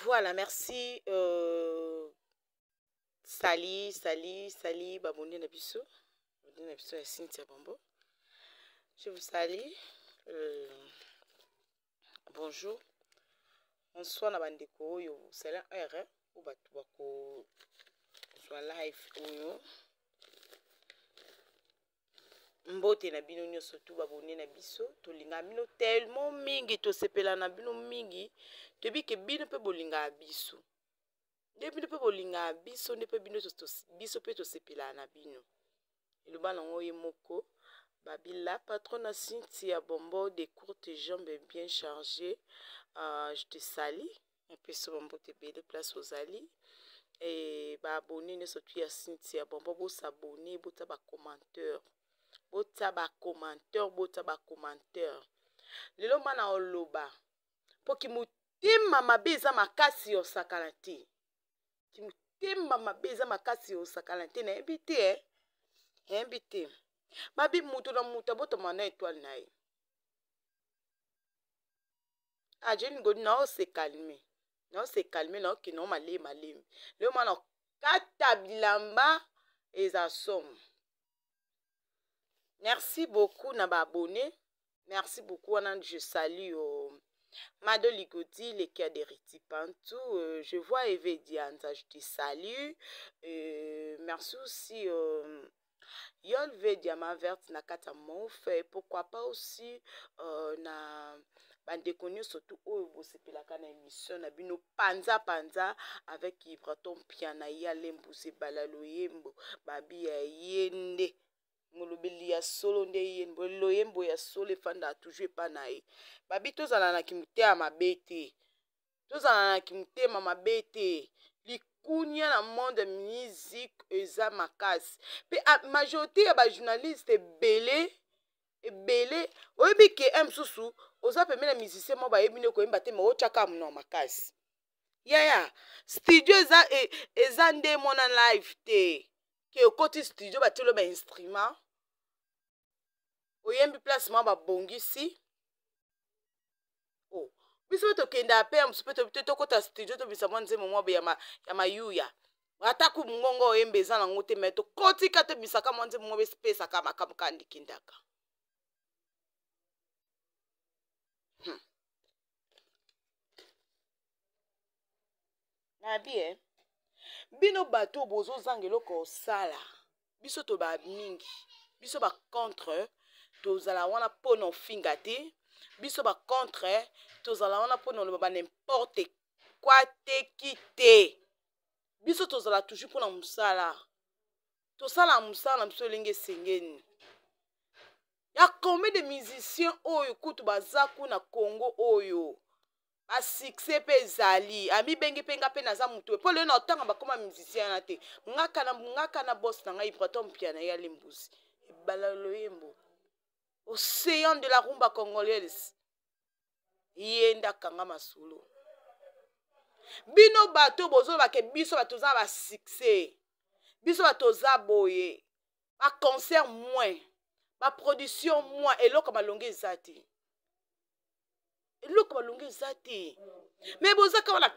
Voilà, merci. Euh, sali, sali, sali, babonde na biso. Babonde na biso ya Cynthia Bombo. Je vous salue. Euh, bonjour. Bonsoir na bandeko oyo sala heure oyo bato bakozwa live oyo. Mbote na bino nyonso tu babone na biso tolingaka bino tellement mingi tosepela na bino mingi toyebi ke bino mpe bolingaka biso nde bino mpe bolingaka biso nde mpe bino biso mpe tosepelaka na bino eloba nango ye moko babi la patronne Cynthia Bombo de courtes jambes bien chargées euh, je te salue napesi yo bambote ebele place ozali e baabone nyonso tu ya Cynthia Bombo bosabone botia bacommentaire botia bacommentaire botia bacommentaire lelo mana oloba mpo kimotema mabe eza makasi ya osakana te kimotema mabe eza makasi ya osakana te nayebi te eh? nayebi te babi moto na moto abotama na etoile na ye ah Jenny Godi nao se calmer nao se calmer nao kende nao malemi malemi lelo mwana kata bilamba eza somo merci beaucoup na ba abonné merci beaucoup wana je salue euh, Mado Ligodi, le cœur de Riti Pantou, euh, je vois Eve Dianza, je te salue. Euh, merci aussi euh, Yolve Diamant Verte na kati ya Mof, et pourquoi pas aussi euh, na bandeko nyonso tu oyo bosepelaka na émission na bino panza panza avec Ibraton Mpiana ya Lembuze Bala Loyembo babi ya ye nde molobeli ya solo nde ye loyembo ya solo efandaka toujours epa na ye babi tozala na kimotema mabe te tozala na kimotema mabe te likunia na monde ya musique eza makasi mpe majorité ya bajournaliste ebele ebele oyebi ke un mosusu oza pembeni na musicien moko bayebi nde koyemba te ma otyaka monoko makasi yaya studio eza, e, eza nde mwana live te ke okoti studio batielo bainstrument oyembi place mwa babongisi oh. biso mpe tokendaka mpe ya mosusu mpe tokɔta studio tobimisa mwa nzembo mwa ya, ya mayuya atako mongongo oyemba eza nango te me tokotika tobimisaka mwa nzembo mwa besipesaka makambo kaka ndikindaka hmm. Nabi eh? Bino bato bozozanga eloko osala biso toba mingi biso ba contre tozala wana mpo na ofinga te biso ba contre tozala wana mpo na oloba ba n'importe quoi te ki te biso tozala toujours mpo na mosala tosala mosala na biso elenge esengeni ya combien de musiciens oyo kutu baza kuna congo oyo ba succès mpe ezali amibengi mpe nga mpe naza motu mpo lelo na otanga bakoma musicien wana te ngaka na ngaka na boss na ngai ibraton mpiana ye alembuzi ebala loyembo océan de la rumba congolaise ye nde akanga masolo bino bato bozoloba ke biso bato toza ba succès biso bato toza boye ba concert moins ba production moins eloko malonga eza te eloko malonga eza te me boza kaka wana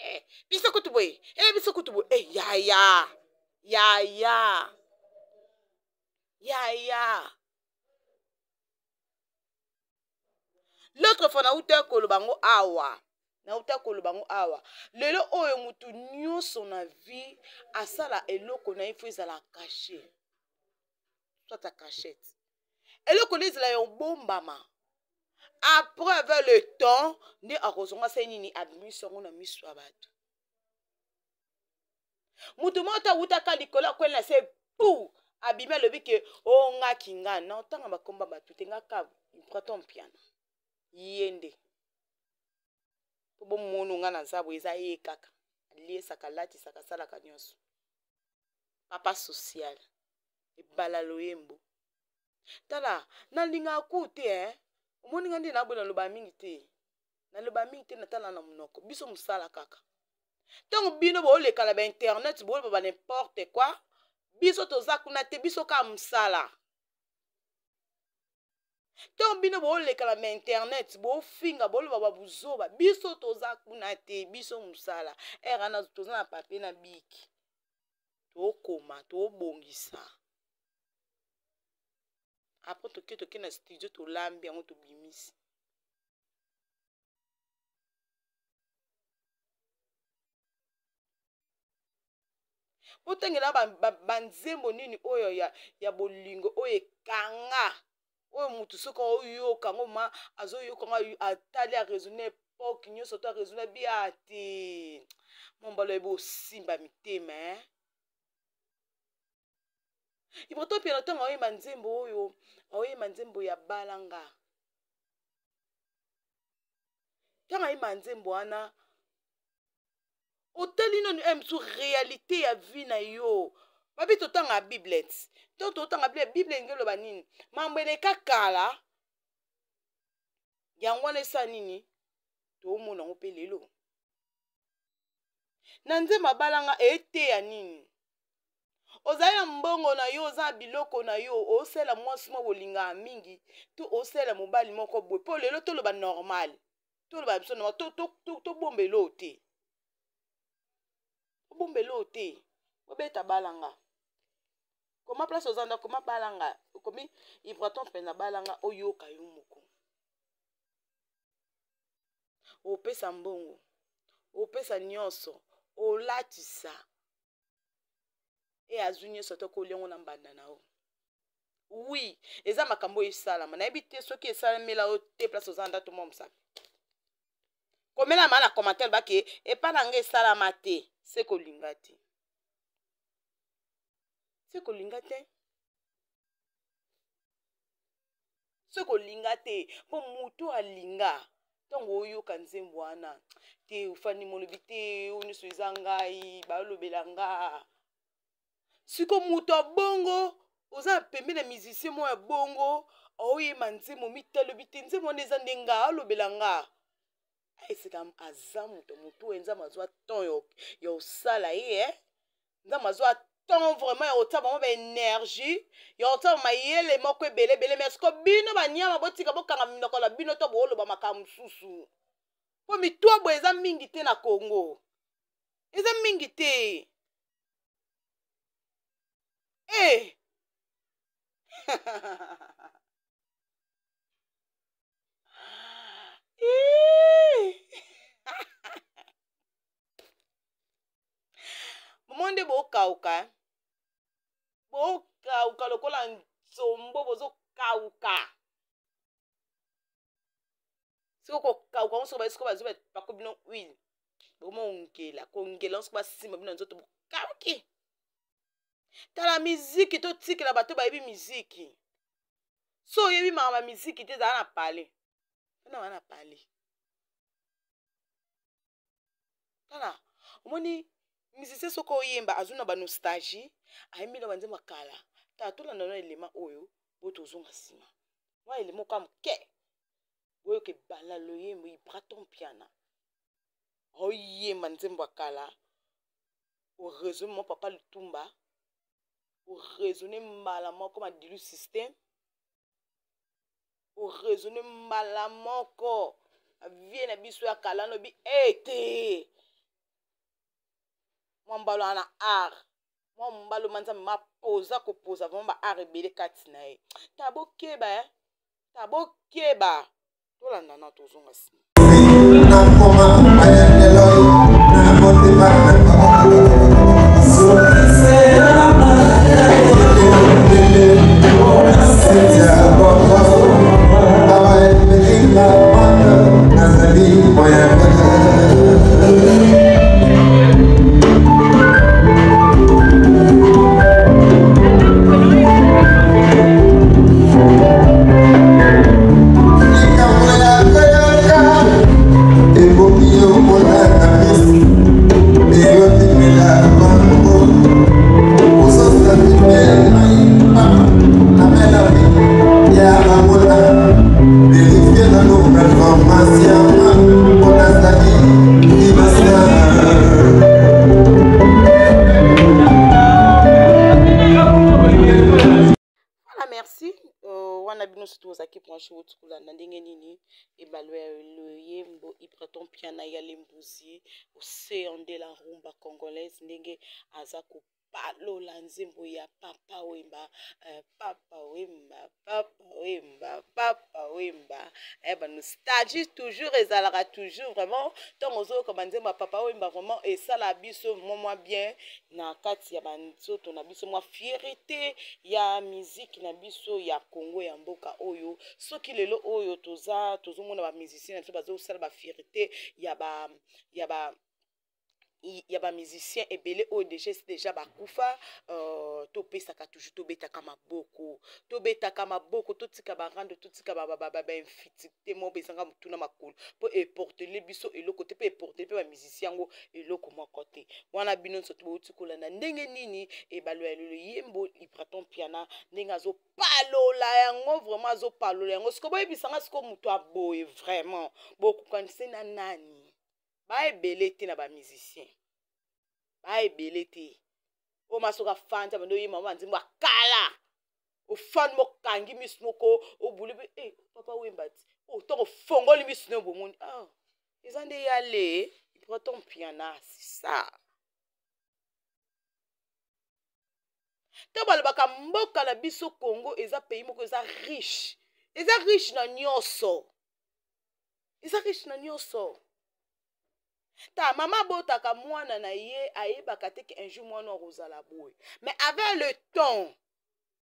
eh, biso kutu boye eh, biso kutu boye eh, yaya yaya yaya l'autre fois nauta koloba yango awa nauta koloba yango awa lelo oyo motu nyonso na vie asala eloko na ye fo ezala cache soit a cachette eloko nde ezala ya obombama après avec le temps nde akozonga se nini abimisi yango na miso ya bato moto moko te awutaka likolo akweli na se pu abimi alobi ke o oh, nga kinga na otanga bakomba bato te nga ka praton mpiana ye nde mpo bomono nga naza boye eza ye kaka aliesaka alatisaka asalaka nyonso papa social ebala loyembo tala nalingaka ku te eh? omoni nga nde naboye naloba mingi te naloba mingi te natala na monoko biso mosala kaka ntango bino booleka na bainternet booloba ba n'importe quoi biso toza kuna te biso kaka mosala. Ntango bino booleka na internet, bofinga, boloba babuzoba, biso toza kuna te. Biso mosala ere wana, toza na papier na bic, tokoma, tobongisa. Après toke na studio, tolambi yango, tobimisi. Botangela banzembo ba nini oyo ya bolingo, oyo ekanga, oyo motu soki oyoka yango, ma azoyoka yango, atali, araisonne époque nyonso to araisonne bia te. Mombalo oyebi osimba mitema, eh? Ibrator Mpiana, ntango aoyemba nzembo oyo, aoyemba nzembo ya balanga, ntango ayemba nzembo wana, otali nanu mosu réalité ya vie na yo. Babi totanga Bible ti to totanga Bible. Bible elingi eloba nini? Mambo eleka kala, yango wana esala nini? Toomona yango mpe lelo na nzembo abalanga. Eteya nini? Ozali na mbongo na yo, oza na biloko na yo, osala mwasi moko bolingaka mingi to osala mobali moko boye. Mpo lelo toloba normal, toloba biso normal, tobombela oyo te, obombela oyo te. Obeta balanga, koma place oza nda, koma balanga, okomi Ibrator mpenza balanga. Oyoka yo moko, opesa mbongo, opesa nyonso, olatisa e azwi nyonso, to kolia na mbanda na yo. Oui, eza makambo oyo esalama. Nayebi te soki esalamela yo te. Place oza nda, to mwa mosapi, komela ma na commentaire bake epa na nga esalama te. Se kolinga te, se kolinga te, se kolinga te. Mpo motu alinga, ntango oyoka nzembo wana te, ofandi, molobi te, oyo nyonso eza ngai, balobela nga. Siko moto ya bongo, oza na pembe na musicien moko ya bongo, aoyema nzembo, mitalobi te, nzembo wana eza nde nga, alobela nga. Esika aza moto, motu oyo Nzambe azwa temps ya kosala ye, eh? Nzambe azwa temps vraiment ya kotia bango baénergie, ya kotia mayele moko ebele ebele. Mais siko bino banyama, botika, bokanga minoko na bino to booloba makambo mosusu, mpo mitwa boye eza mingi te na Congo, eza mingi te. Eh! Bomoi nde bokauka, bokauka lokola nzombo, bozokauka. Soki kokauka ngo, soki sikoyo bazwi, bapako bino huile, bomongela kongela ngo, soki basimba bino na nzoto, bokauki. Tala miziki, totikela bato bayebi miziki. So oyebi makambo ya miziki te, ezala na pale wana, wana pale. Tala, omoni musicien soki oyemba, azwi na banostalgie, ayembi na banzembo ya kala. Tala, tolanda na elema oyo boyo, tozonga nsima mwa elema oka moke, boyoka ebala loyembo. Ibrator Mpiana oyemba nzembo ya kala, oraisonne mo papa Lutumba, oraisonne mbala moko Madilu Système, oraisonne mbala moko vie na biso ya kala. Nobi ete mwa mbalo wana art, mwa mbalo ma Nzambe mapoza kopoza vraiment ba art ebele kati na ye. Ta bokeba, eh? Ta bokeba, tolanda na tozonga nsima. Nakoma mayangelo na motema. Nazali moyangelo. Likambo ya koyoka ebomi yo. Bino surtout ozalaki branche outi kolanda ndenge nini ebalo ya loyembo Ibraton Piana ya Lembuzi, océan de la rumba congolaise, ndenge aza kopalola nzembo ya Papa Wemba, Papa Wemba, Papa Wemba, Papa Wemba. Ba nostalgie toujours ezalaka toujours vraiment. Ntango ozoyoka banzembo ya Papa Wemba, vraiment esala biso mwa mwa bien na kati ya banzoto na biso, mwa fierté ya miziki na biso ya Congo, ya mboka oyo. Soki lelo oyo toza tozomona bamusicien na biso bazosala bafierté ya bamusicien ebele oyo déjà bakufa, topesaka toujours, tobetaka maboko, tobetaka maboko, totika barando, totika bainfidélité moko ezanga motuna makolo, mpo eportele biso eloko te, mpe eportele mpe bamusicien yango eloko moko te. Wana bino nyonso to bouti kolanda ndenge nini ebalo ya loyembo Ibraton Piana, ndenge azopalola yango, vraiment azopalola yango. Sikoyo boyebisanga, sikoyo moto aboye vraiment bokokanisi na nani? Baebele te na bamusicien, baebele te. Oyo masoki afandi, abandi oyemba banzembo akala, ofandi mokangi miso moko, obuli mpe Papa Wemba ti ntango ofongoli miso ne bomoni, ah, eza nde yale Ibraton Piana. C'est ça. Ntango balobaka mboka na biso Congo eza pays moko eza riche, eza riche na nyonso, eza riche na nyonso. Ta mama abotaka mwana na ye, ayebaka te ke un jour mwana akozala boye, mais avec le temps,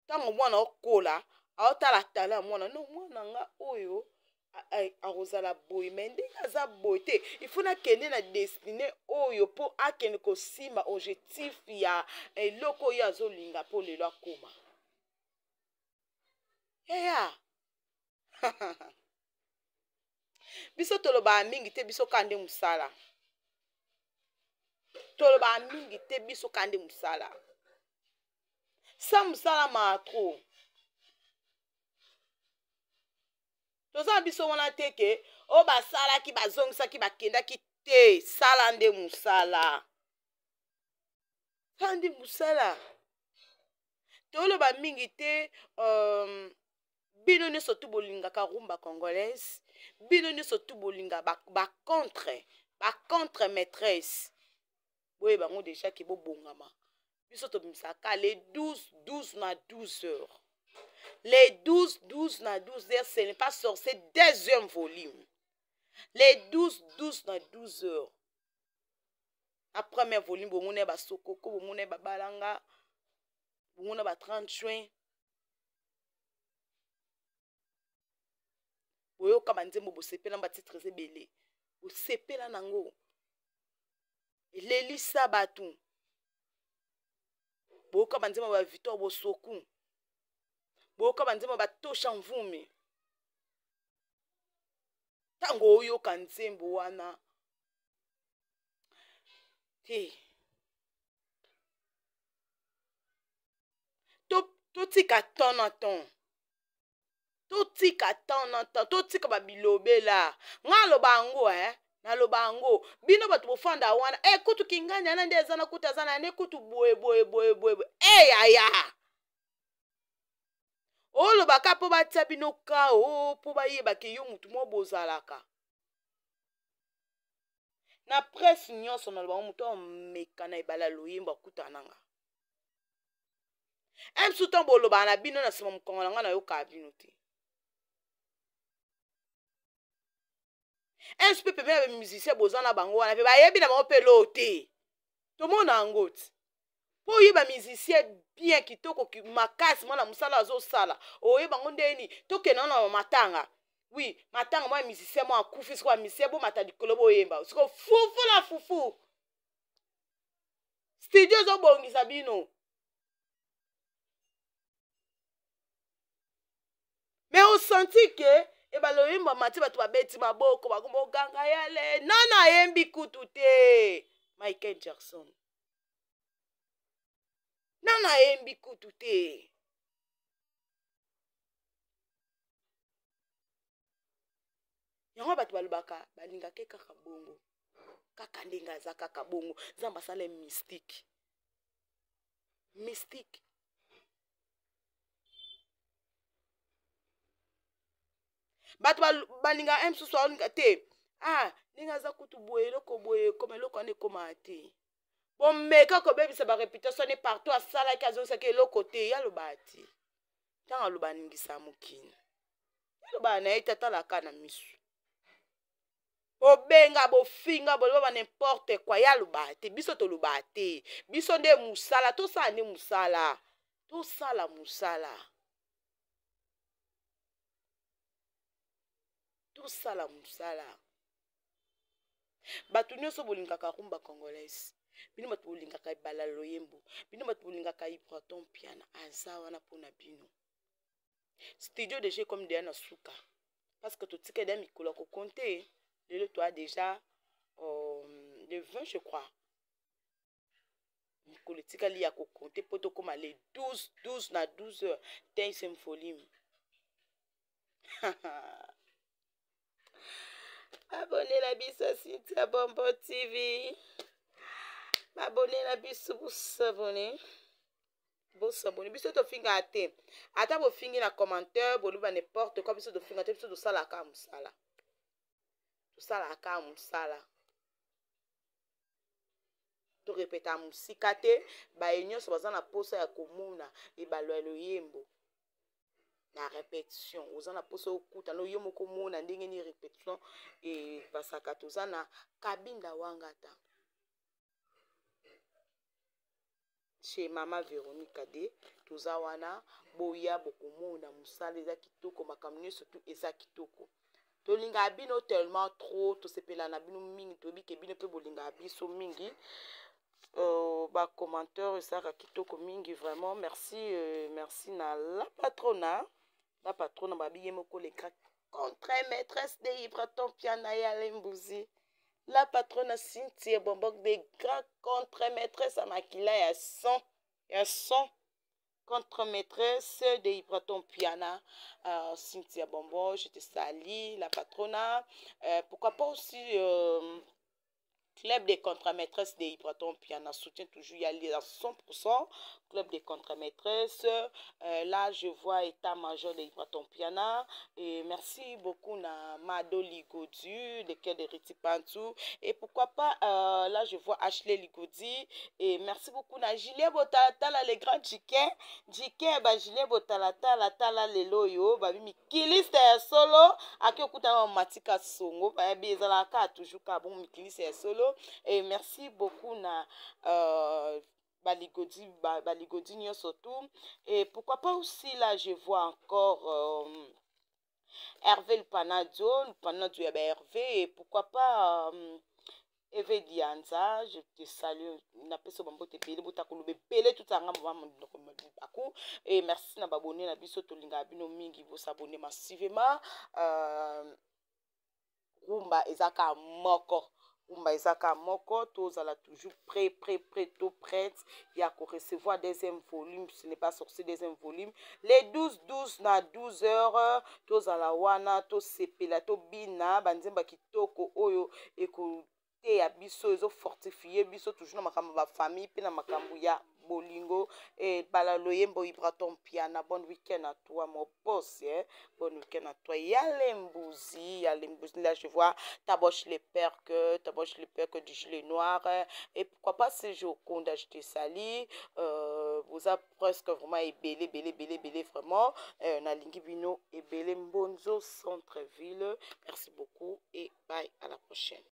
ntango mwana okola, aotala talent ya mwana. No, mwana nga oyo akozala boye, mais ndenge aza boye te, il faut nakende na destinée oyo mpo akende kosimba objectif ya eloko oyo azolinga mpo lelo akóma. Yaya, biso tolobaka mingi te, biso ka nde mosala. Tolobaka mingi te, biso ka nde mosala. Sa mosala maa trop, toza na biso wana te ke oyo basalaki, bazongisaki, bakendaki te. Sala nde mosala, sala nde mosala. Toloba mingi te. Bino nyonso tu bolingaka rumba congolaise, bino nyonso tu bolinga bacontre bacontre maîtresse, boyeba yango déjà ke bobongama. Biso tobimisaka les 12 12 na 12 heures, les 12 12 na 12 heures. Ce n'est pas sorcier, deuxième volume, les 12 12 na 12 heures. Na premier volume, bomona basokoko, bomona babalanga, bomona ba 30 juin, boyoka banzembo, bosepela batitres ebele, bosepela nango, elelisa bato. Boyoka banzembo ba Victor Bosoku, boyoka banzembo batosha mvumi. Ntango oyoka nzembo wana te, totika temps na temps, totika temps na temps, totika babilobela. Nga aloba yango, naloba yango. Bino bato bofanda wana, kutu kingani ana nde eza na kutu aza na ne kutu boye boye boye boye boye. Yaya, olobaka mpo batia bino kao, mpo bayebake yo mutu moko bozalaka na presse nyonso. Naloba, moto ameka na ebala loyembo, akutana nanga msu. Ntango bolobaka na bino na nsima mokongo na ngai, nayokaka bino te. Msu mpe pembeni ya bamusicien boza na bango wana mpe bayebi na bango mpe loo te. Tomona yango ti mpo oyeba musicien bien, kitoko makasi, mwana mosala azosala, oyeba yango ndeni. Tokende wana na matanga, oui, matanga mwa musicien mwa akufi. Sikoyo bamusicien bomata likolo, boyemba sikoyo fufu na fufu, studio ezobongisa bino. Mais osenti ke ebala oyemba mati, bato babeti maboko, bakoma oganga yale. Nana ayembi kutu te, Michael Jackson nana ayembi kutu te. Yango bato balobaka, balingaka kaka bongo, kaka ndenge aza, kaka bongo. Nzambe asala mystique, mystique. Bato balingaka ye mosusu aolinga te. Ah, ndenge aza kutu boye, eloko boye ekoma, eloko wana ekomaka te. Bomeka kobebisa bareputation ne partout, asalaki azongisaki eloko te. Ye alobaka te, ntango aloba aningisa mokili, alobaka na ye te, atalaka na miso. Bobenga, bofinga, boloba ba n'importe quoi, ye alobaka te. Biso tolobaka te, biso nde mosala, tosala nde mosala, tosala mosala, tosala mosala. Bato nyonso bolingaka rumba congolaise, bino bato bolingaka ebala loyembo, bino bato bolingaka Ibraton Piana, aza wana mpona bino. Studio déjà ekomi deya na suka, parce que totika deya mikolo ya kokonte. Lelo toa déjà le 20, je crois. Mikolo etikali ya kokonte mpo tokóma le 12 12 na 12 heures, deuxième volume. Abonela biso Cynthia Bombo TV, babonela biso, bosabone, bosabone. Biso tofingaka te, ata bofingi na commentaire, boloba n'importe quoi, biso tofinga te. Biso tosalaka mosala, tosalaka mosala, torepeta mosika te. Baye nyonso baza na posa ya komona ebalo ya loyembo na répétition, oza na mposa okutana yo moko, omona ndenge nini répétition epasaka, toza na Kabinda Wangata chez Mama Véronica de. Toza wana, boya, bokomona mosala eza kitoko, makambo nyonso tu eza kitoko. Tolingaka bino tellement trop, tosepela na bino mingi, toyebi ke bino mpe bolingaka biso mingi. Bacommentaire ezalaka kitoko mingi, vraiment merci. Merci na la patrona, la patrona babi ye moko, le contre maîtresse de Ibraton Piana ya Lembuzi, la patrona Cynthia Bombok, des grands contre maîtresse ya makila ya son, ya son, contre maîtresse de Ibraton Piana, Cynthia Bonbon, je te salue, la patrona. Pourquoi pas aussi Club des contre-maîtresses de Ibraton Piana soutient toujours, il y a à 100%. Club des contre-maîtresses. Là, je vois état-major de Ibraton Piana. Et merci beaucoup na Mado Ligodu, le cœur de Riti Pantou. Et pourquoi pas, là, je vois Ashley Ligodi. Et merci beaucoup na Julien Botalatala, le grand Jikin. Jikin, bah, Julien Botalatala, tala lelo yo, bah, mikiliste ya solo. Aki okuta matika songo, bah, ezalaka toujours ka bon mikiliste ya solo. Et merci beaucoup na Baligodi, Baligodi nyonso tout. Et pourquoi pas aussi, là, je vois encore Hervé Lupanadio, Lupanadio ya ba Hervé. Et pourquoi pas Eve Dianza, je te salue. Napesi bambote ebele, botakoloba ebele, tutanga mama baku. Et merci na babone na biso, tolingaka bino mingi, bosabone massivement. Rumba eza kaka moko, rumba eza kaka moko. Tozala toujours prêt, prêt, prêt, to prête ya korecevoir deuxième volume. Ce n'est pas sorcier, deuxième volume les 12 12 na 12 heures. Tozala wana, tosepela, tobina banzemba kitoko oyo ekoteya biso, ezofortifie biso toujours na makambo ya bafamille mpe na makambo ya bolingo. E bala loyembo Ibraton Piana. Bon week-end à toi, mon boss, hein? Bon week-end à toi, Yale Mbuzi, Yale Mbuzi. Là, je vois Taboche le père, que Taboche le père que du gilet noir. Et pourquoi pas Sergio Konda, je te salue. Vous avez presque vraiment ebele, ebele, ebele, ebele, vraiment. Nalingi bino ebele, Mbonzo centre ville. Merci beaucoup et bye, à la prochaine.